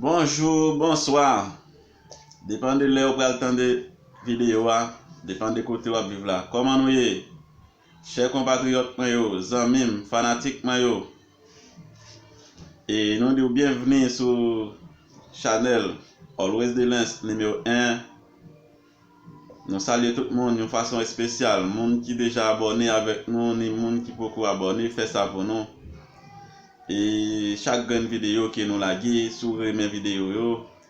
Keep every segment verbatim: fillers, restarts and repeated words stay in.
Bonjou, bonswa. Depann de lè ou pral tande videyo a, depann de kote w ap viv la. Kòman nou ye? Chè konpatriyòt mwen yo, zanmi m, fanatik mwen yo. E nou di w byenvni sou chanèl Always Delens nimewo en. Nou salye tout moun yon fason espesyal. Moun ki deja abòne avèk nou, ni moun ki poko abòne, fè sa pou nou. E chak grenn videyo ke nou lage, si w renmen videyo yo,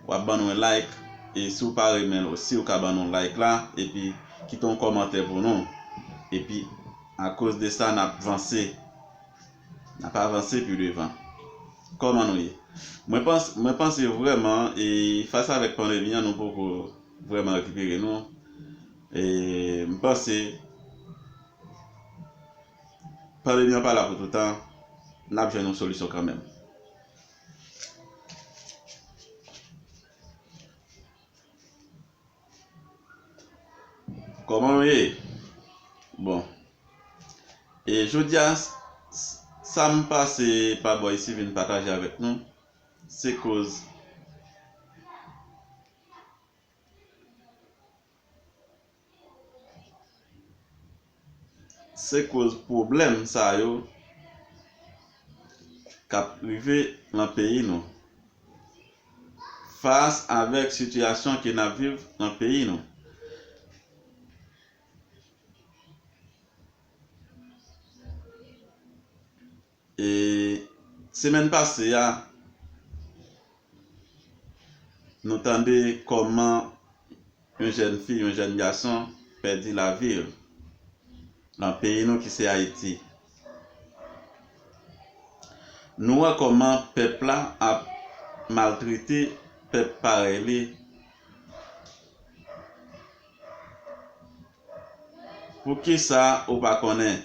w ap ban nou yon like. E si w pa renmen l osi, w ka ban nou like la, epi kite yon kòmantè pou nou. Epi, akoz de sa, n ap vanse. N ap avanse pi devan. Kòman nou ye? Mwen panse, mwen panse vrèman, e fas avèk pandemi an, nou poko vrèman rekipere nou. E m panse pandemi an pa la pou toutan, n ap jwenn yon solisyon kanmenm. Kòman nou ye? Bon. E jodi a, s- sa m pase pa bò isi vin pataje avèk nou, se koz se koz pwoblèm sa yo k ap rive nan peyi nou. Fas avèk sitiyasyon ke n ap viv nan peyi nou. E semèn pase a, nou tande kòman yon jèn fi, yon jèn gason pèdi lavi l nan peyi nou ki se Ayiti. Nou wè kòman pèp la ap maltrete pèp parèy li. Poukisa ou pa konnen?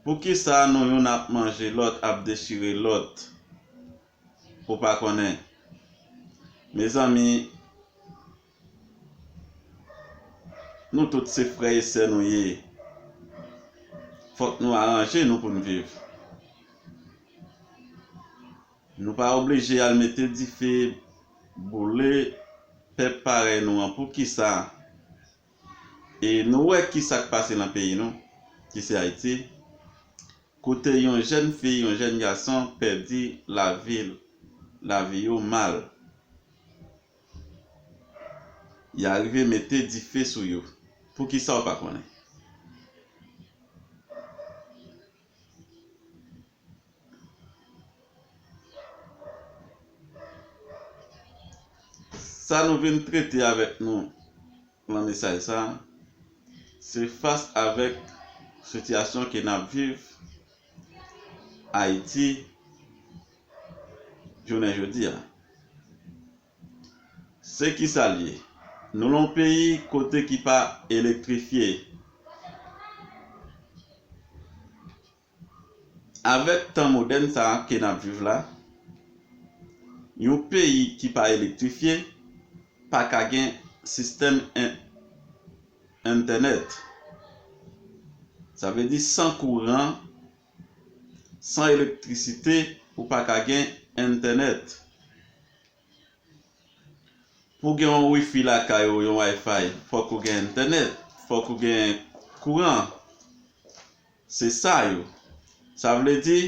Poukisa nou youn ap manje lòt, ap dechire lòt? Ou pa konnen? Mezanmi, nou tout se frè e sè nou ye. Fòk nou aranje nou pou n viv. Nou pa oblije al mete dife, boule pèp parèy nou an. Poukisa? E nou wè ki sa k pase nan peyi nou, ki se Ayiti, kote yon jèn fi, yon jèn gason pèdi lavi, lavi yo mal. Y arive mete dife sou yo. Poukisa w pa konnen? Sa nou vin trete avèk nou nan mesaj sa, se fas avèk sitiyasyon ke n ap viv Ayiti jounen jodi a. Se kisa l ye? Nou nan yon peyi kote ki pa elektrifye. Avèk tan modèn sa a ke n ap viv la, yon peyi ki pa elektrifye pa ka gen sistèm en- entènèt. Sa vle di san kouran, san elektrisite, ou pa ka gen entènèt. Pou gen yon wifi lakay ou, yon Wi-Fi, fòk ou gen entènèt, fòk ou gen kouran. Se sa yo. Sa vle di,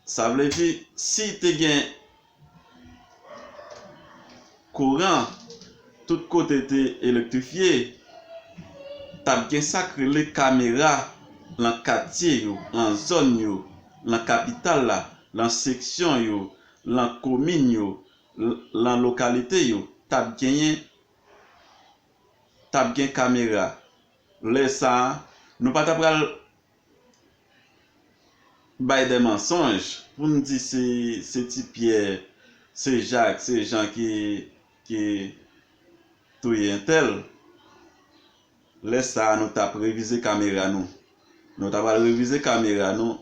sa vle di, si te gen kouran, tout kote te elektrifye, t ap gen sa k rele kamera lan katye yo, lan zòn yo, lan kapital la, lan seksyon yo, lan komin yo, l- lan lokalite yo, t ap genyen, t ap gen kamera. Lè sa a, nou pa ta pral bay de mansonj pou n di se, se Ti Pyè, se Jak, se Jan ki, ki touye entèl. Lè sa a, nou t ap revize kamera nou. Nou ta pral revize kamera nou,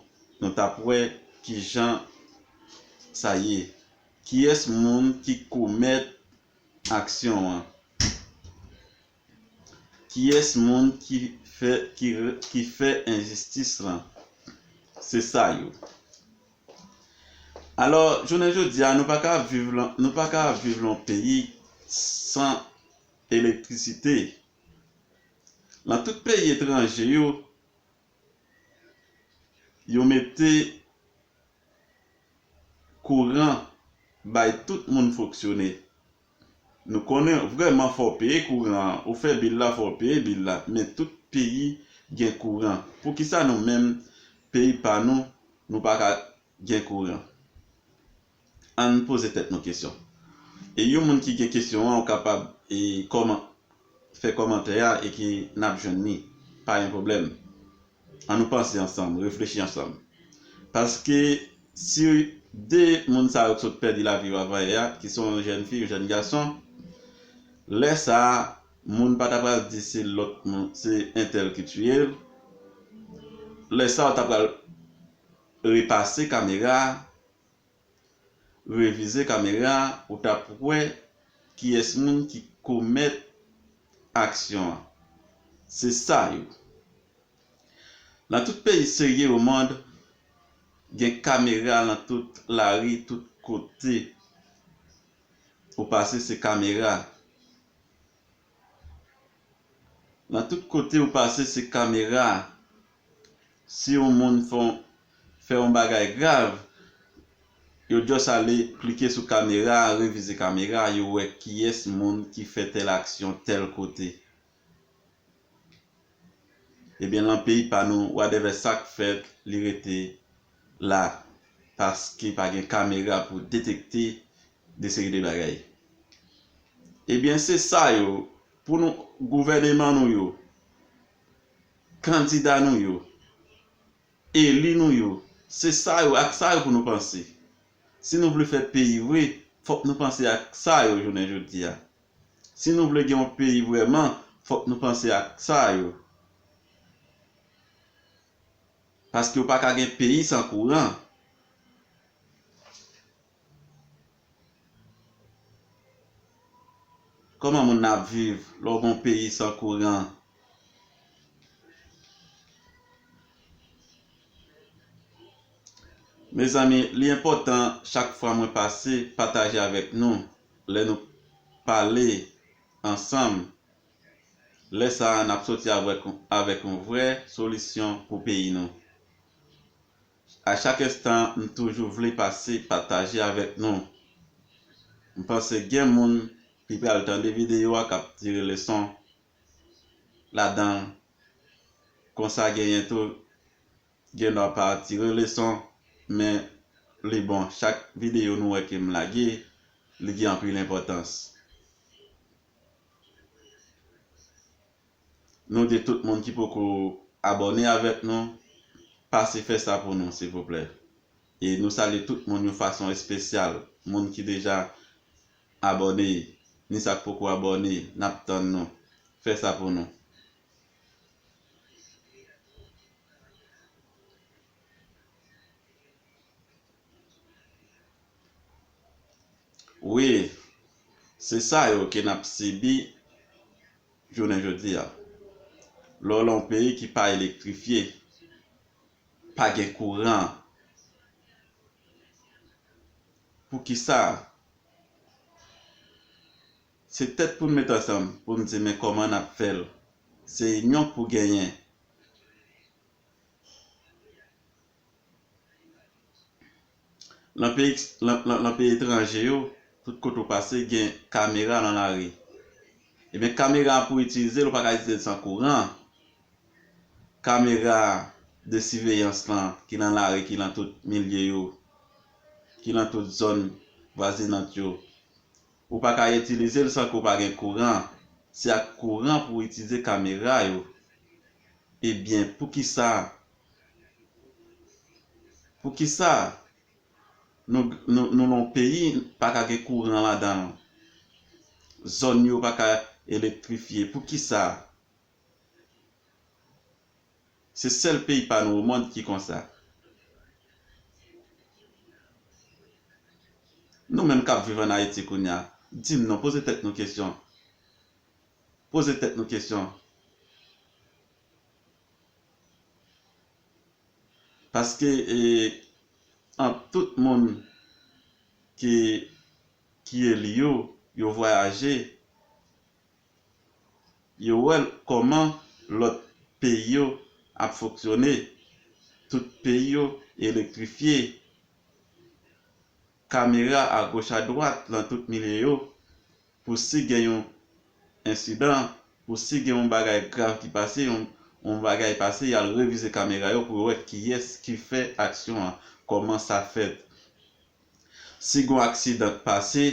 nou t ap wè kijan sa ye. Kiyès moun ki komèt aksyon an? Kiyès moun ki fè, ki, ki fè enjistis lan? Se sa yo. Alò, jounen jodi a, nou pa ka viv lan, nou pa ka viv lan yon peyi san elektrisite. Lan tout peyi etranje yo, yo mete kouran bay tout moun fonksyone. Nou konnen vrèman fò w peye kouran an. Ou fè bil la, fò w peye bil la. Men tout peyi gen kouran. Poukisa nou menm, peyi pa nou, nou pa ka gen kouran? Ann poze tèt nou kesyon. E yon moun ki gen kesyon an, ou kapab e kòman, fè kòmantè a e ki n ap jwenn li. Pa gen pwoblèm. Ann nou panse ansanm, reflechi ansanm. Paske si de moun sa yo ki sot pèdi lavi yo avan yè a, ki se yon jèn fi, yon jèn gason, lè sa a, moun pa ta pral di se lòt moun, se entèl ki tiye l. Lè sa a, ou ta pral repase kamera a, revize kamera a, ou t ap wè kiyès moun ki komèt aksyon an. Se sa yo. Nan tout peyi serye omonn, gen kamera nan tout lari, tout kote ou pase se kamera. Nan tout kote ou pase se kamera. Si yon moun fè yon, fè yon bagay grav, yo just ale klike sou kamera, revize kamera, yo wè kiyès moun ki fè tèl aksyon tèl kote. Ebyen, lan peyi pa nou, whatever sa k fèt, li rete la, paske pa gen kamera pou detekte de seri de bagay. Ebyen, se sa yo, pou nou, gouvèneman nou yo, kandida nou yo, eli nou yo, se sa yo, ak sa yo pou nou panse. Si nou vle fè peyi vre, fòk nou panse ak sa yo jounen jodi a. Si nou vle gen yon peyi vrèman, fòk nou panse ak sa yo. Paske w pa ka gen peyi san kouran. Kòman moun nan ap viv lè w gen yon peyi san kouran? Mezanmi, li enpòtan chak fwa mwen pase, pataje avèk nou. Lè nou pale ansanm, lè sa a, n ap soti avèk, avèk yon vrè solisyon pou peyi nou. A chak enstan, m toujou vle pase pataje avèk nou. M panse gen moun ki pral tande videyo a k ap tire leson ladan l. Konsa genyen tou, gen dwa pa tire leson, men li bon. Chak videyo nou wè ke m lage, li gen anpil enpòtans. Nou di tout moun ki poko abòne avèk nou, pase fè sa pou nou, silvouplè. E nou salye tout moun yon fason espesyal. Moun ki deja abòne, ni sa k poko abòne, n ap tann nou. Fè sa pou nou. Wi, se sa yo ke n ap sibi jounen jodi a. Lè w lan yon peyi ki pa elektrifye, pa gen kouran. Poukisa? Se tèt pou n met ansanm, pou n di men kòman n ap fè l. Se inyon k pou genyen. Lan peyi, lan, lan, lan peyi etranje yo, tout kote w pase, gen kamera nan lari. Ebyen, kamera pou itilize l, ou pa ka itilize l san kouran. Kamera de siveyans lan, ki nan lari, ki nan tout milye yo, ki nan tout zòn vwazinant yo, ou pa ka itilize l san ke w pa gen kouran. Se ak kouran pou w itilize kamera yo. Ebyen, poukisa? Poukisa nou, nou, nou nan yon peyi pa ka gen kouran ladan l? Zòn yo pa ka elektrifye. Poukisa? Se sèl peyi pa nou omonn ki konsa. Nou menm k ap viv ann Ayiti kounye a, di m non, poze tèt nou kesyon. Poze tèt nou kesyon. Paske e, ant tout moun ki, ki eli yo, yo vwayaje, yo wè kòman lòt peyi yo ap fonksyone. Tout peyi yo elektrifye. Kamera agoch adwat nan tout milye yo, pou si gen yon ensidan, pou si gen yon bagay grav ki pase, yon, yon bagay pase, y al revize kamera yo pou yo wè kiyès ki fè aksyon an, kòman sa fèt. Si gen yon aksidan k pase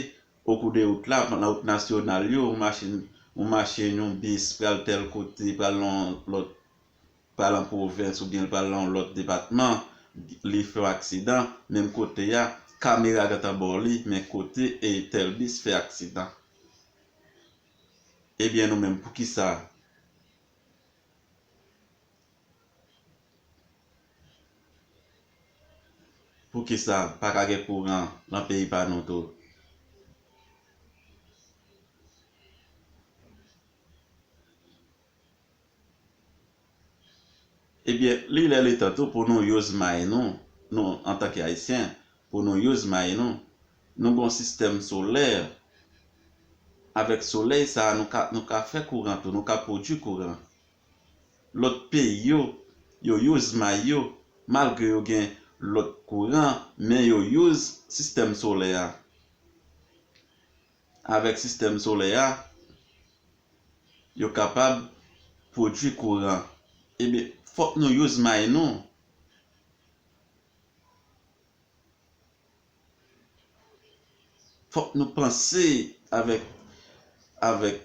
okou de wout la, nan wout nasyonal yo, yon machin, yon machin, yon bis pral tèl kote, pral nan lòt, pral an pwovens oubyen l pral nan yon lòt depatman, li fè yon aksidan, menm kote a, kamera gentan ba w li, men kote e tèl bis fè aksidan. Ebyen, nou menm, poukisa? Poukisa pa ka gen kouran nan peyi pa nou tou? Ebyen, li lè li tan tou pou nou use may nou, nou antanke Ayisyen, pou nou use may nou. Nou gon sistèm solè. Avèk solèy sa a, nou ka, nou ka fè kouran tou, nou ka pwodui kouran. Lòt peyi yo, yo use may yo, malgre yo gen lòt kouran, men yo use sistèm solè a. Avèk sistèm solè a, yo kapab pwodui kouran. Ebyen, fòk nou use may nou. Fòk nou panse avèk, avèk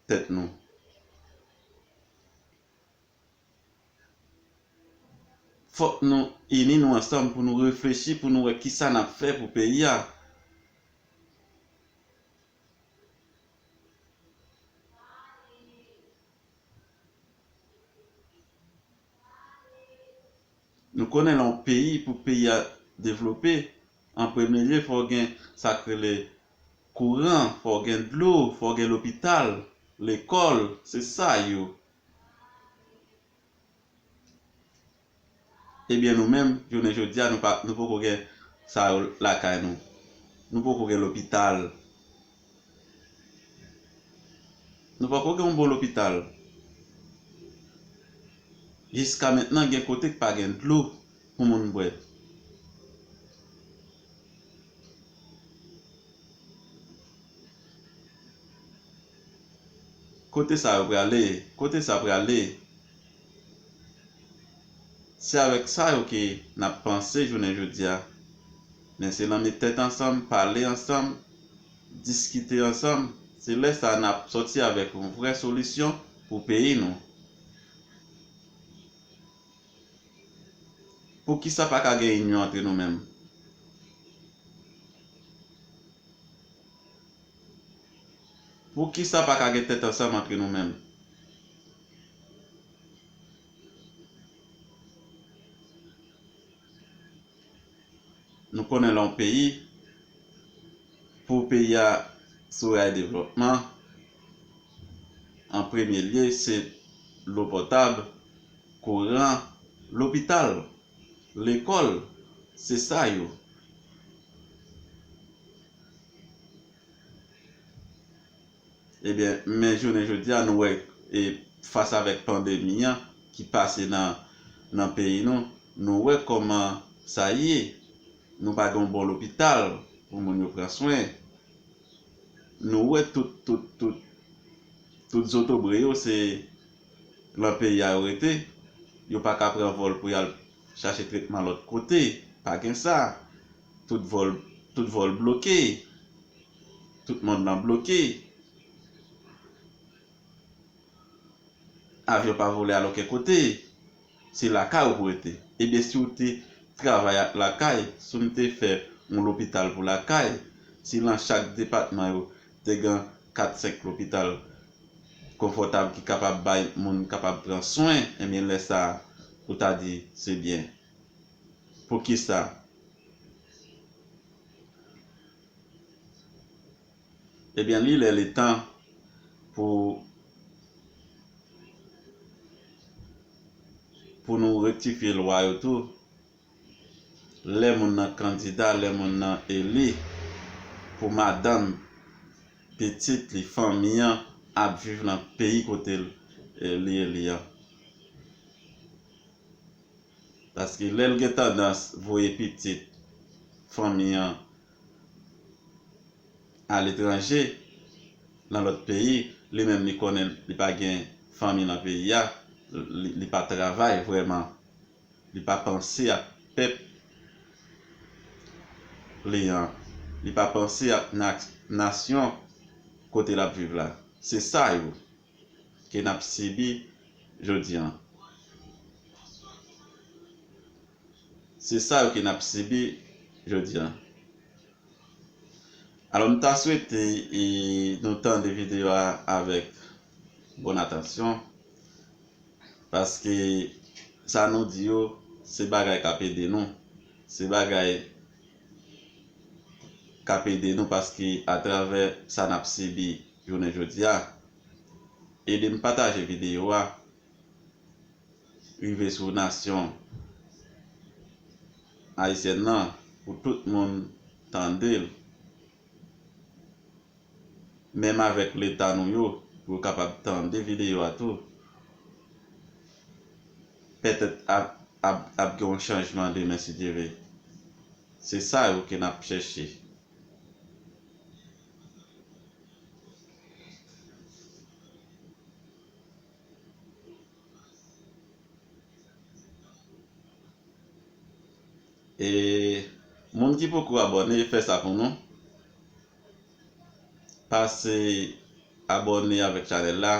tèt nou. Fòk nou ini nou ansanm pou nou reflechi, pou nou wè kisa n ap fè pou peyi a. Nou konnen lè yon peyi, pou peyi a devlope, an premye lye, fò w gen sa k rele kouran, fò w gen dlo, fò w gen lopital, lekòl, se sa yo. Ebyen, nou menm, jounen jodi a, nou pa, nou poko gen sa yo lakay nou. Nou poko gen lopital. Nou poko gen yon bon lopital. Jiska mentnan, gen kote k pa gen dlo pou moun bwè. Kote sa yo prale? Kote sa prale? Se avèk sa yo ke n ap panse jounen jodi a. Men se nan met tèt ansanm, pale ansanm, diskite ansanm, se lè sa a n ap sòti avèk yon vrè solisyon pou peyi nou. Poukisa pa ka gen inyon antre nou menm? Poukisa pa ka gen tèt ansanm antre nou menm? Nou konnen lè yon peyi, pou peyi a sou ray devlòpman, an premye lye, se dlo potab, kouran, lopital, lekòl, se sa yo. Ebyen, men jounen jodi a, nou wè, e, fas avèk pandemi an ki pase nan, nan peyi nou, nou wè kòman sa ye. Nou pa gen yon bon lopital pou moun yo pran swen. Nou wè tout, tout, tout, tout zotobre yo, se nan peyi a yo rete. Yo pa ka pran vòl pou y al chache tretman lòt kote. Pa gen sa. Tout vòl, tout vòl bloke. Tout mond lan bloke. Avyon pa vole al okenn kote. Se lakay ou pou rete. Ebyen, si w te travay ak lakay, si w te fè yon lopital pou lakay, si nan chak depatman yo te gen kat, senk lopital konfòtab ki kapab bay moun kapab pran swen, ebyen, lè sa a, ou ta di, se byen. Poukisa? Ebyen, li lè, li tan pou, pou nou rektifye lwa yo tou. Lè moun nan kandida, lè moun nan eli, pou madanm, pitit li, fanmi an ap viv nan peyi kote l, e, li eli an. Paske lè l gen tandans voye pitit fanmi an aletranje, nan lòt peyi, li menm li konnen li pa gen fanmi nan peyi a, li, li pa travay vrèman, li pa panse ak pèp li an, li pa panse ak na-, nasyon kote l ap viv la. Se sa yo ke n ap sibi jodi an. Se sa yo ke n ap sibi jodi an. Alò, m ta swete, e, nou tande videyo a avèk bòn atansyon, paske sa nou di yo, se bagay k ap ede nou. Se bagay k ap ede nou, paske atravè sa n ap sibi jounen jodi a, ede m pataje videyo a, rive sou nasyon ayisyèn nan, pou tout moun tande l, menm avèk leta nou yo, pou yo kapab tande videyo a tou. Petèt ap, ap, ap gen yon chanjman demen, si Dye vle. Se sa yo ke n ap chèche. E moun ki poko abòne, fè sa pou nou. Pase abòne avèk chanèl la.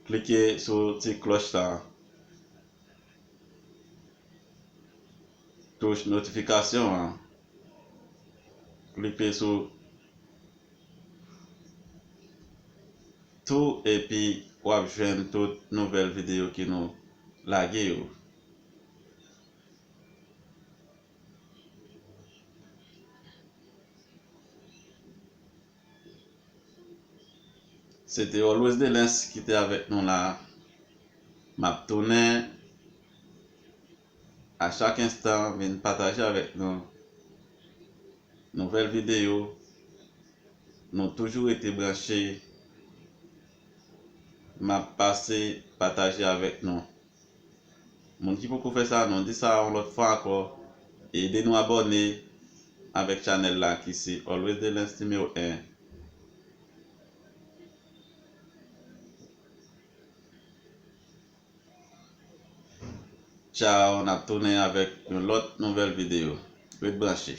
Klike sou ti klòch la. Touch notifikasyon an. Klike sou tou epi w ap jwenn tout nouvèl videyo ke nou lage yo. Se te Always Delens ki te avèk nou la. M ap tounen a chak enstan vin pataje avèk nou nouvèl videyo. Nou toujou rete branche. M ap pase pataje avèk nou. Moun ki poko fè sa, nou di sa yon lòt fwa ankò. Ede nou abòne avèk chanèl la ki se Always Delens nimewo en. Tchaw, n ap tounen avèk yon lòt nouvèl videyo. Ret branche.